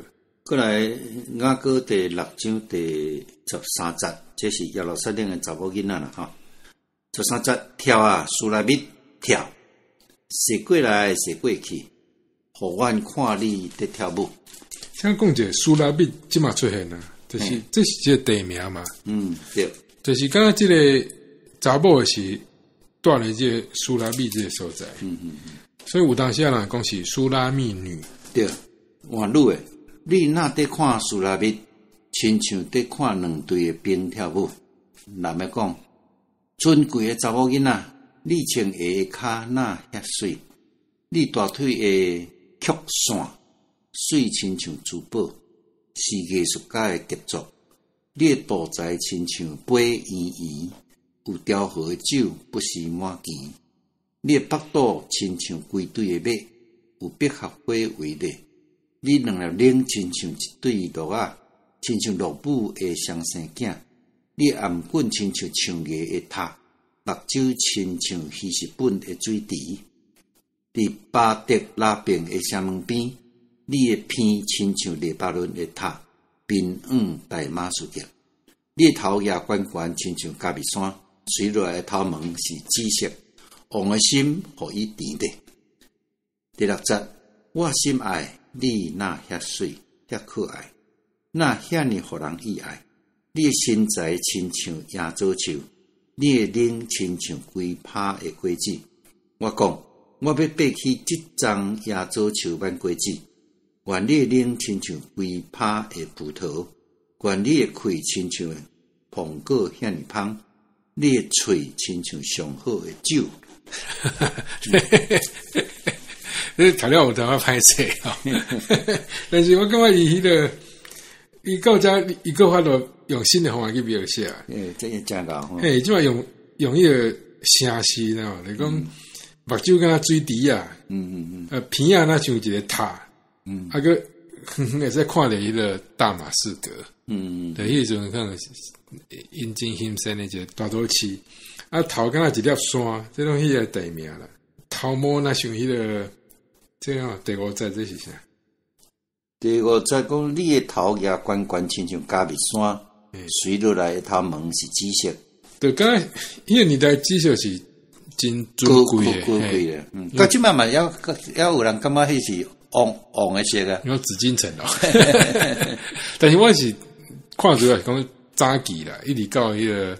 過來雅歌第六章第十三節，這是耶路撒冷的查某囡仔啦，吼。十三節跳啊，書拉密跳，踅過來踅過去，予阮看你佇跳舞。請講一下書拉密這馬出現啊，就是這是這個地名嘛。對。就是感覺這个查某是蹛佇這个書拉密這个所在。所以有當時啊人講是書拉密女。對，換女的，你若佇看書拉密，親像佇看兩隊的兵跳舞。男的講，尊貴的查某囡仔，你穿鞋的跤若遐媠，你大腿的曲線媠親像珠寶，是藝術家的傑作。你的肚臍親像杯圓圓，有調和的酒不時滿墘。你的腹肚親像歸隊的馬，有百合花圍咧。你兩粒奶親像一對鹿仔，親像落母的雙生囝。你的頷頸親像象牙的塔，目睭親像希實本的水池。佇巴特拉遍的城門邊，你的鼻親像黎巴嫩的塔，面向大馬士革。你的頭額懸懸親像迦密山，垂落來的頭毛是紫色。王的心予伊甜咧。第六節，我心愛你若遐媠，遐可愛，若遐爾予人意愛。你的身材親像椰棗樹，你的奶親像歸拍的果子。我講，我欲爬去這叢椰棗樹挽果子。願你的奶親像歸拍的葡萄，願你的氣親像蘋果遐爾芳，你的喙親像上好的酒。你讀了有淡仔歹勢吼，但是我感覺伊彼個，伊到遮伊閣法度用新的方法去描寫。欸，這個真𠢕吼。嘿，這擺用彼個城市吶，就講目睭敢若水池啊，鼻仔若像一個塔，啊，閣遠遠會使看著彼個大馬士革，對，彼個時陣可能引擎興盛的一個大都市。啊，頭敢若一粒山，這攏彼個地名啦。頭毛若像彼個，這樣第五節這是啥？第五節講你的頭額懸懸，親像迦密山，垂落來的頭毛是紫色。對，敢若彼個年代紫色是真尊貴的，高貴的。到這擺嘛，猶有人感覺彼是黃黃的色啊。你講紫禁城哦。但是我是看出來是講早期啦，一直到彼個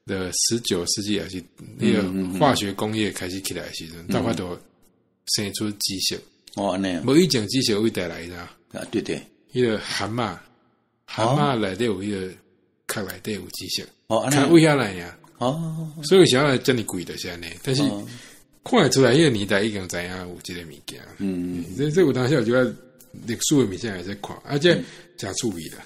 的19世紀也是彼個化學工業開始起來的時陣，才法度生出紫色。哦，按呢。無以前紫色佗帶來的？啊，對對。彼個蛤蟆，蛤蟆內底有彼個殼內底有紫色。哦，按呢。較佗遐來爾。所以啥會遮爾貴就是按呢，但是看會出來，彼個年代已經知影有這個物件。這有當時有一寡歷史的物件會使看，啊，這誠趣味啦。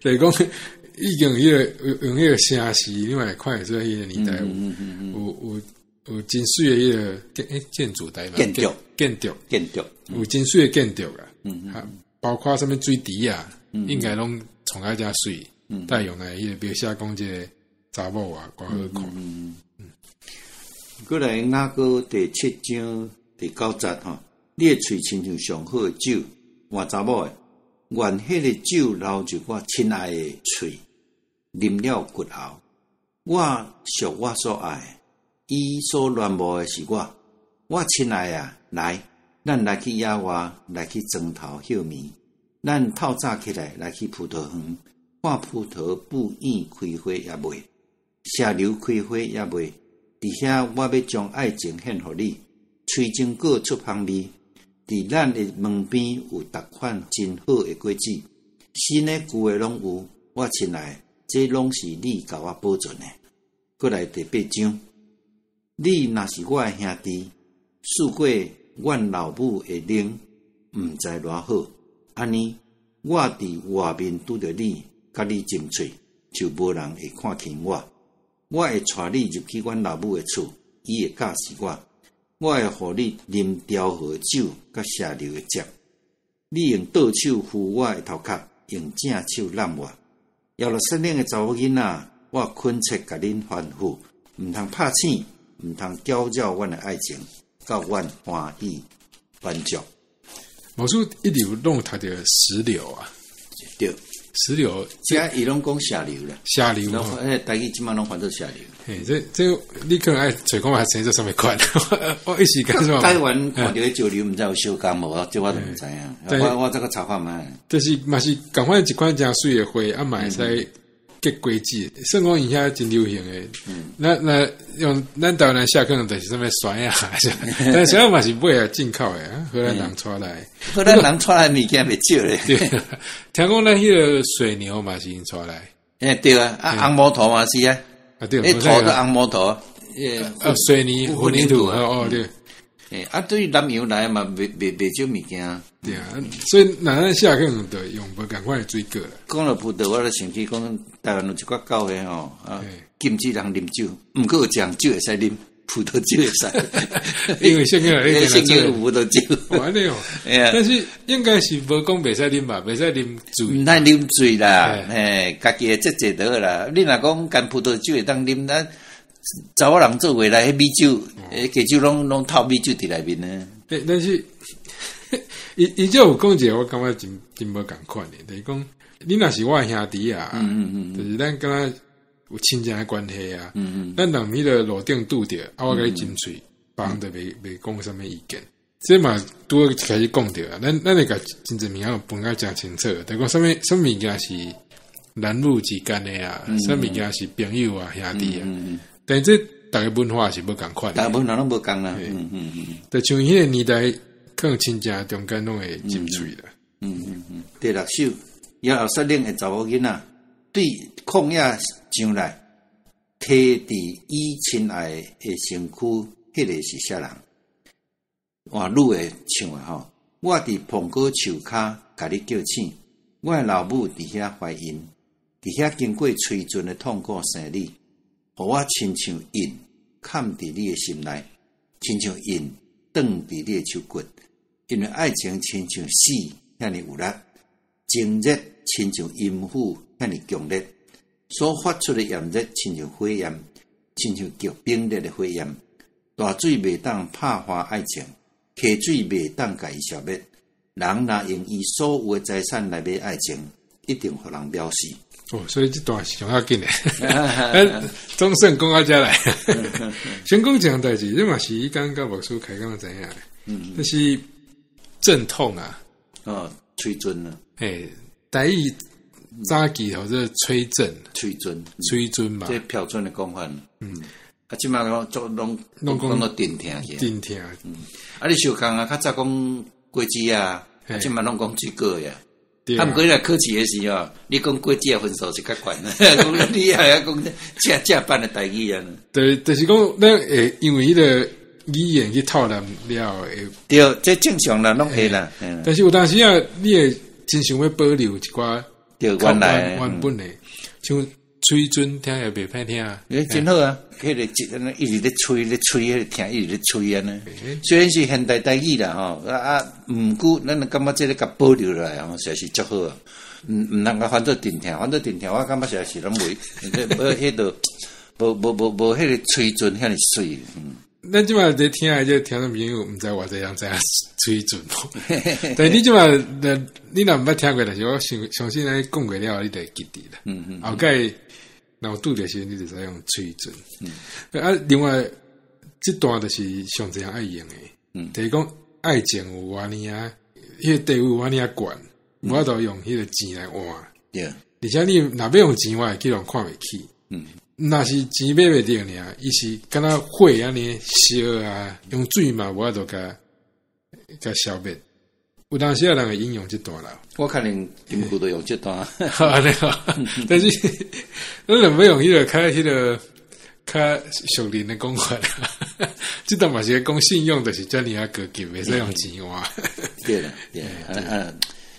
就是講已經彼個用彼個城市，你嘛會看會出來彼個年代有有真媠的彼個建築台嘛？建築，建築，建築，有真媠的建築啊。包括啥物水池啊，應該攏創甲遮媠，帶用來彼個描寫講這個查某啊，偌好看。過來雅歌第七章第九節吼，你的喙親像上好的酒，換查某的，願彼个酒流入我親愛的喙，啉了骨喉。我屬我所愛，伊所戀慕的是我。我親愛啊，來，咱來去野外，來去莊頭歇暝。咱透早起來，來去葡萄園，看葡萄布院開花猶未，石榴開花猶未。佇遐，我欲將愛情獻予你，催情果出芳味。佇咱的門邊有逐款真好的果子，新的舊的攏有。我親愛，這攏是你共我保存的。閣來第八章，你若是我的兄弟，勝過阮老母的奶，毋知偌好。按呢，我佇外面拄著你，共你斟喙，就無人會看輕我。我會帶你入去阮老母的厝，伊會教示我。我會予你啉調和酒，佮石榴的汁。你用倒手扶我的頭殼，用正手攬我。耶路撒冷的查某囡仔，我懇切共恁吩咐，毋通拍醒，毋通攪擾阮的愛情，到阮歡喜滿足。牧師一直攏有讀著石榴啊，對，石榴，這伊攏講石榴啦，石榴吼，台語這擺攏翻做石榴。嘿，這你可能愛揣看覓生做啥物款，我一時間台灣看著彼石榴，毋知有相仝無？這我就毋知影。我這閣查看覓。就是嘛是仝款一款誠媠的花，啊嘛會使結果子，算講伊遐真流行的。那用咱台灣人寫可能就是啥物酸啊，但是嘛是買來進口的，荷蘭人帶來。荷蘭人帶來物件袂少咧。對，聽講咱彼个水牛嘛是𪜶帶來。欸，對啊，啊紅毛土嘛是啊。啊對，彼土都紅毛土。啊水泥混凝土哦對。欸，啊對南洋來嘛，袂少物件。對啊，所以若咱寫可能就用無仝款的水果啦。講到葡萄，我就想起講台灣有一寡教會吼，啊，禁止人啉酒，毋過有一項酒會使啉，葡萄酒會使。因為聖經內聖經有葡萄酒。按呢哦。但是應該是無講袂使啉吧，袂使啉醉。毋通啉醉啦，嘿，家己會節制就好啦。你若講干葡萄酒會當啉，咱查某人做伙來，彼米酒，欸，雞酒攏透米酒佇內面呢。欸，但是伊這有講一个，我感覺真真無仝款的，就是講你若是我的兄弟啊，就是咱敢若有親情的關係啊，咱人彼个路頂拄著，啊，我共你斟喙，別人就袂講啥物意見。這嘛拄好開始講著啊，咱會共真濟物件分甲誠清楚，就講啥物啥物物件是男女之間的啊，啥物件是朋友啊、兄弟啊，但這逐个文化是無仝款，逐个文化攏無仝啦。就像彼个年代，可能親情中間攏會斟喙啦。第六首，耶路撒冷的查某囡仔對曠野上來，提佇伊親愛的身軀，彼个是啥人？換女的唱的吼，我佇蘋果樹跤共你叫醒，我的老母佇遐懷孕，佇遐經過催陣的痛苦生你，予我親像印崁佇你的心內，親像印斷佇你的手骨，因為愛情親像死遐爾有力，情熱親像陰府遐爾強烈，所發出的炎熱親像火焰，親像極猛烈的火焰。大水袂當拍化愛情，溪水袂當共伊消滅。人若用伊所有的財產來買愛情，一定予人藐視。哦，所以這段是上要緊的。總算講到遮來，先講一項代誌，這嘛是伊剛佮牧師開講知影，這是陣痛啊。哦，催陣啊。嘿，台語早期叫做催陣，催陣，催陣嘛。這標準的講法。啊，這擺攏做攏講到陣痛去。陣痛。啊，你相仝啊，較早講果子啊，啊，這擺攏講水果呀。啊，毋過你若考試的時候，你講果子的分數是較懸，講你還要講正正版的台語啊。對，就是講咱會因為彼个語言去套濫了會。對，這正常啦，攏會啦。但是有當時啊，你會真想欲保留一寡對原來原本的，像催陣聽也袂歹聽。欸，真好啊！彼个一直咧催咧催，彼个疼一直咧催按呢。雖然是現代台語啦吼，啊，毋過咱就感覺這个共保留落來吼，實在是足好啊。毋通共翻做陣痛，翻做陣痛，我感覺實在是攏袂，無彼個無無無無彼个催陣遐爾媠。咱這擺佇聽的這聽眾朋友，毋知偌濟人知影水準無？但是你這擺，你若毋捌聽過，但是我相信咱講過了後，你就會記得啦。後蓋若有拄著時陣，你就使用水準。啊，另外這段就是上濟人愛用的，就是講愛情有偌爾啊，彼個地位有偌爾啊懸，無法度用彼個錢來換。而且你若欲用錢，我會去予人看袂起。若是錢買袂著爾，伊是敢若火按呢燒啊，用水嘛無法度共消滅。有當時仔人會引用這段啦。我可能金句都用這段。按呢吼，但是咱若欲用彼個較彼個較屬靈的講法，這段嘛是講信用，就是遮爾仔高級，袂使用錢換。對啦，對啊啊，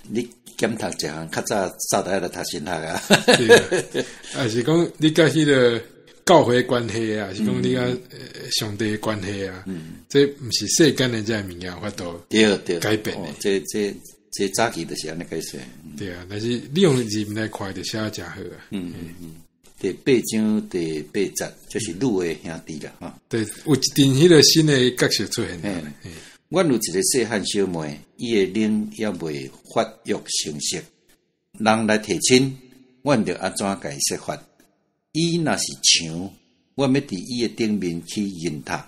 你檢讀一項，較早早就愛來讀神學啊。對啊，還是講你佮彼個教會關係啊，還是講你佮上帝關係啊？這毋是世間的這個物件有法度改變的。這早期就是按呢解釋。對啊，但是你用字面來看，就寫得誠好啊。第八章第八節，這是女的兄弟啦，吼。對，有一陣彼個新的角色出現。阮有一個細漢小妹，伊的靈猶未發育成熟，人來提親，阮著按怎共伊說法？伊若是牆，阮欲佇伊的頂面起銀塔；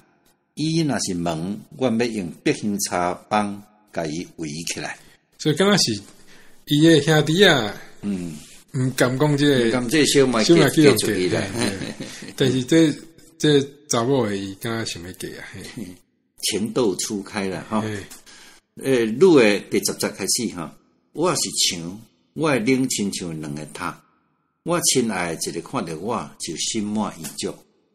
伊若是門，阮欲用百香柴枋共伊圍起來。所以敢若是伊的兄弟仔，毋甘講這個，毋甘這個小妹小妹去予嫁出去啦。但是這這查某的伊敢若想欲嫁啊？情竇初開啦，吼！女的第十節開始吼，我是牆，我的靈親像兩個塔，我親愛的一个看著我就心滿意足。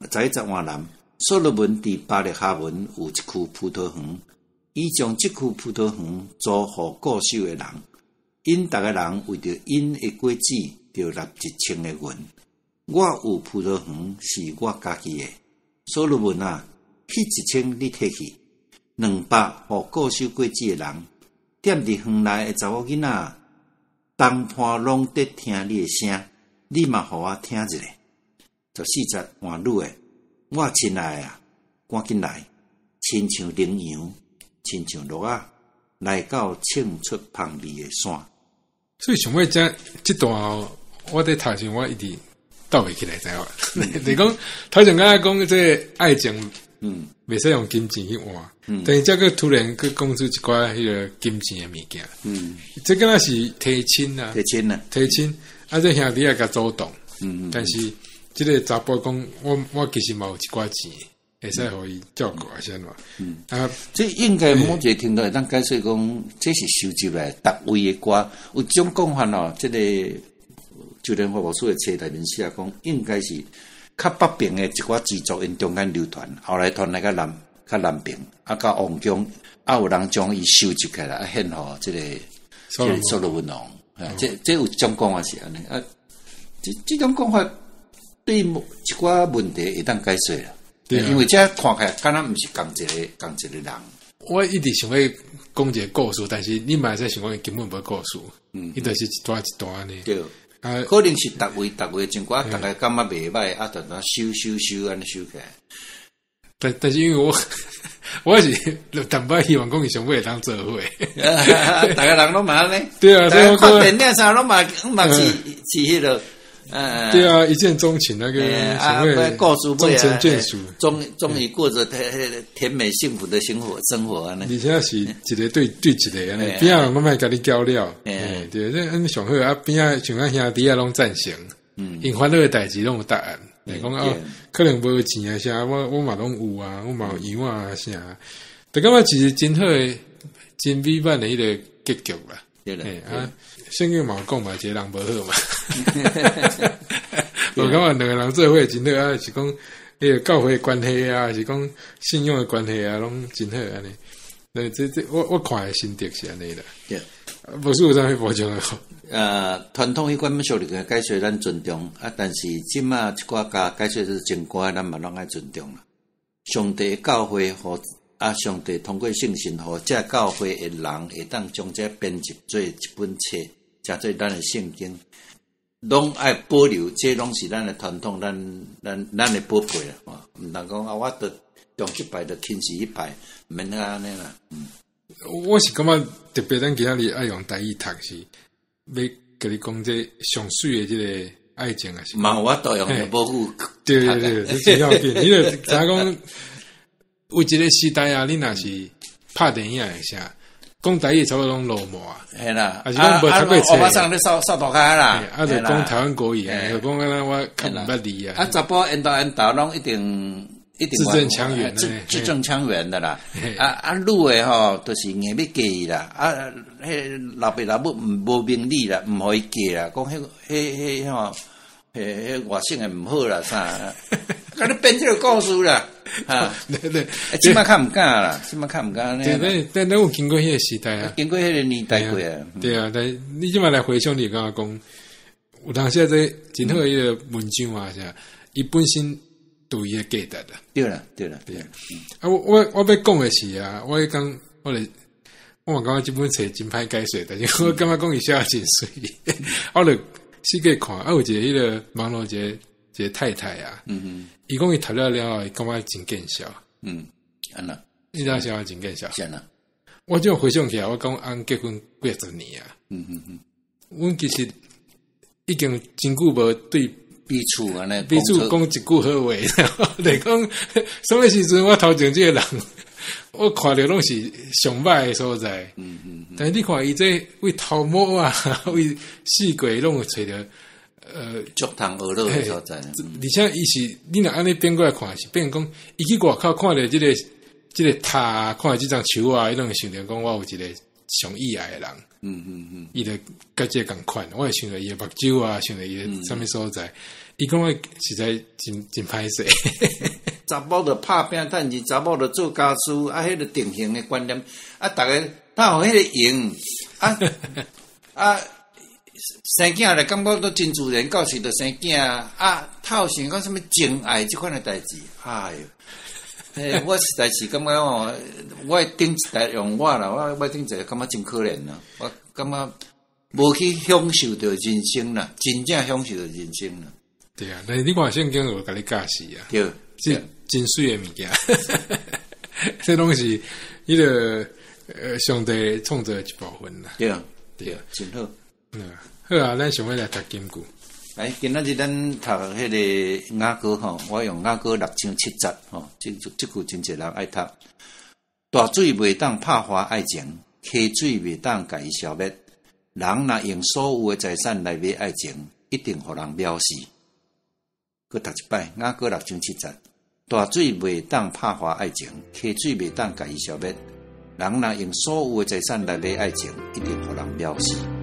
11節換男，所羅門佇巴力哈門有一區葡萄園，伊將這區葡萄園租予固守的人，𪜶逐个人為著𪜶的果子，著納1000個銀。我有葡萄園是我家己的，所羅門啊，彼1000你提去。200予固守果子的人，踮佇園內的查某囡仔，同伴攏佇聽你的聲，你嘛予我聽一下。14節換女的，我親愛啊，趕緊來，親像羚羊，親像鹿仔，來到衝出芳味的山。所以想欲這這段我佇讀時，我一直鬥袂起來，知無？就是講頭前敢若講這個愛情，袂使用金錢去換，但是這閣突然閣講出一寡彼個金錢的物件，這敢若是提親啊，提親啊，提親，啊，這兄弟仔共阻擋，但是這個查埔講，我其實嘛有一寡錢，會使予伊照顧還是按怎？啊，這應該某一個程度會當解釋講，這是收集來逐位的歌，有一種講法哦，這個周連華牧師的冊內面寫講，應該是較北邊的一寡支族𪜶中間流傳，後來傳來較南較南邊，啊到王宮，啊有人將伊收集起來，啊獻予這個這個所羅門王，啊，這有一種講法是按呢，啊，這種講法對一寡問題會當解釋啦。因為這看起來敢若毋是仝一個仝一個人。我一直想欲講一個故事，但是你嘛會使想講伊根本無故事，伊就是一段一段按呢。啊，可能是逐位逐位前寡，逐家感覺袂䆀，啊，就怎收收收按呢收起來。但是因為我是淡薄希望講伊上尾會當做伙。逐个人攏嘛按呢。對啊，逐家看電影啥攏嘛嘛是是彼個。對啊，一見鍾情那個啊，故事終成眷屬，終於過著甜美幸福的生活按呢。而且是一個對對一個按呢，邊仔人攏欲共你交了，對，這按呢上好啊，邊仔像咱兄弟仔攏贊成，𪜶煩惱的代誌攏有答案，講哦，可能無錢啊啥，我嘛攏有啊，我嘛有養啊啥，就感覺其實真好的、真美滿的彼個結局啦。對啦，啊，聖經嘛有講嘛，一個人無好嘛。我感覺兩個人做伙真好啊，是講彼個教會關係啊，是講信仰的關係啊，攏真好按呢。那這我看的心得是按呢啦。對，無事有啥物補充的？傳統彼款俗語的解說咱尊重啊，但是這馬一寡加解說是真歌，咱嘛攏愛尊重啦。上帝教會予啊，上帝通過聖神予這教會的人會當將這編輯做一本冊，成做咱的聖經，攏愛保留，這攏是咱的傳統，咱的寶貝啦。毋通講啊，我著中這派就輕視彼派，毋免按呢啦。我是感覺特別，咱今仔日愛用台語讀是，欲共你講這上媠的這個愛情啊，是。嘛有法度用母語。對對對，這真要緊。你就知影講，有一個時代啊，你若是拍電影的啥，講台語差不多攏落寞啊。嘿啦，還是講無讀過冊。歐巴桑咧掃掃塗跤啦，啊，就講台灣國語啊，就講按呢我較毋捌字啊。啊，查埔緣投緣投攏一定一定字正腔圓，字正腔圓的啦。啊啊，女的吼，就是硬欲嫁伊啦。啊，彼老爸老母無明理啦，毋予伊嫁啦，講彼彼彼吼，彼外省的毋好啦，啥？共你編這個故事啦，哈！對對，這擺較毋敢啦，這擺較毋敢。對對，但咱有經過彼個時代啊，經過彼個年代過啊。對啊，但你這擺來回想，你會感覺講，有當時這真好彼個文章啊，啥，伊本身有伊的價值啊。對啦，對啦，對啊。啊，我欲講的是啊，我講我咧，我嘛感覺這本冊真歹解說，但是我感覺講伊寫得真媠。我就四界看，啊，有一個彼個網路一個太太啊，伊講伊讀了了後，伊感覺真見笑。按怎？你知影啥真見笑？啥啦？我這回想起來，我講按結婚幾十年啊。阮其實已經真久無對彼此按呢彼此講一句好話。就是講，啥物時陣我頭前這個人，我看著攏是上歹的所在。但是你看伊這為頭毛啊，為四界攏有揣著。足通學樂的所在。而且伊是，你若按呢變過來看，是變講，伊去外口看著這個塔，看著這叢樹啊，伊攏會想著講，我有一個上意愛的人。伊就佮這個仝款，我會想著伊的目睭啊，想著伊的啥物所在。伊講我實在真真歹勢。查某就拍拚趁錢，查某就做家事，啊，彼個定型的觀念，啊，逐家哪有彼個閒？啊啊！生囝咧，感覺都真自然，到時就生囝啊！透想講啥物情愛這款的代誌，哎喲！嘿，我實在是感覺吼，我頂一代用我啦，我頂一代感覺真可憐啦，我感覺無去享受著人生啦，真正享受著人生啦。對啊，但是你看聖經有共你教示啊，對，這真媠的物件，這攏是彼個上帝創造的一部分啦。對啊，對，真好。嗯，好啊，咱想欲來讀金句。來，今仔日咱讀彼個雅歌吼，我用雅歌六章七節吼，這這句真濟人愛讀。大水袂當拍化愛情，溪水袂當共伊消滅。人若用所有的財產來買愛情，一定予人藐視。閣讀一擺，雅歌六章七節。大水袂當拍化愛情，溪水袂當共伊消滅。人若用所有的財產來買愛情，一定予人藐視。